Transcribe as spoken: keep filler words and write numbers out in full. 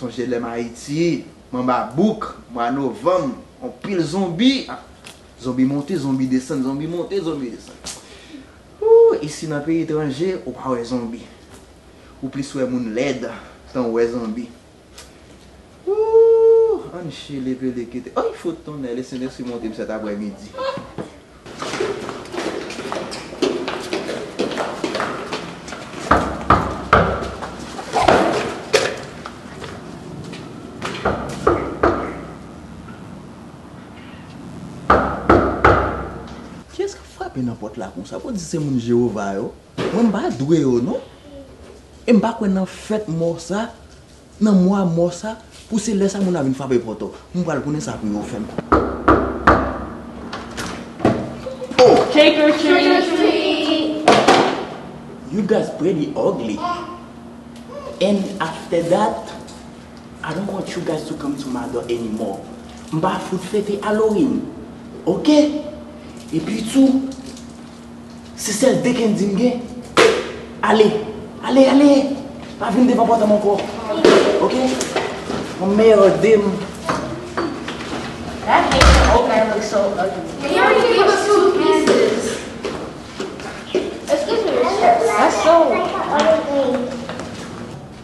Sonje lè m Ayiti, m anba bouk, mwa novanm, anpil zonbi. Zonbi monte, zonbi desann, zonbi monte, zonbi desann. Ooh, isi nan peyi etranje, ou pa wè zonbi. Ou plis wè moun lèd, tan ou wè zonbi. Ooh, ann chile pelekete. Oy, fout tonnè, le Sentespri monte m sèt aprèmidi. Kiyès k ap frape nan pòt la konsa? Pou di se moun Jewova yo? Mwen m pa dwe yo, non. E m pa kwè nan fèt mò sa, nan mwa mò sa, pou se lè sa moun ap vin frape pòt ou. M pral konnen sa pou yo fè m. Oh! Trick or treat! You guys pretty ugly. And after that, I don't want you guys to come to my door anymore. M pa fout fete Halloween. Ok? Epi tou, se sèl de kendi m gen. Ale, ale, ale. Pa vin devan pòt m ankò. Ok? Mwen mède m. That makes the whole guy look so ugly. He already gave us two pieces. Excuse me, Richard. That's so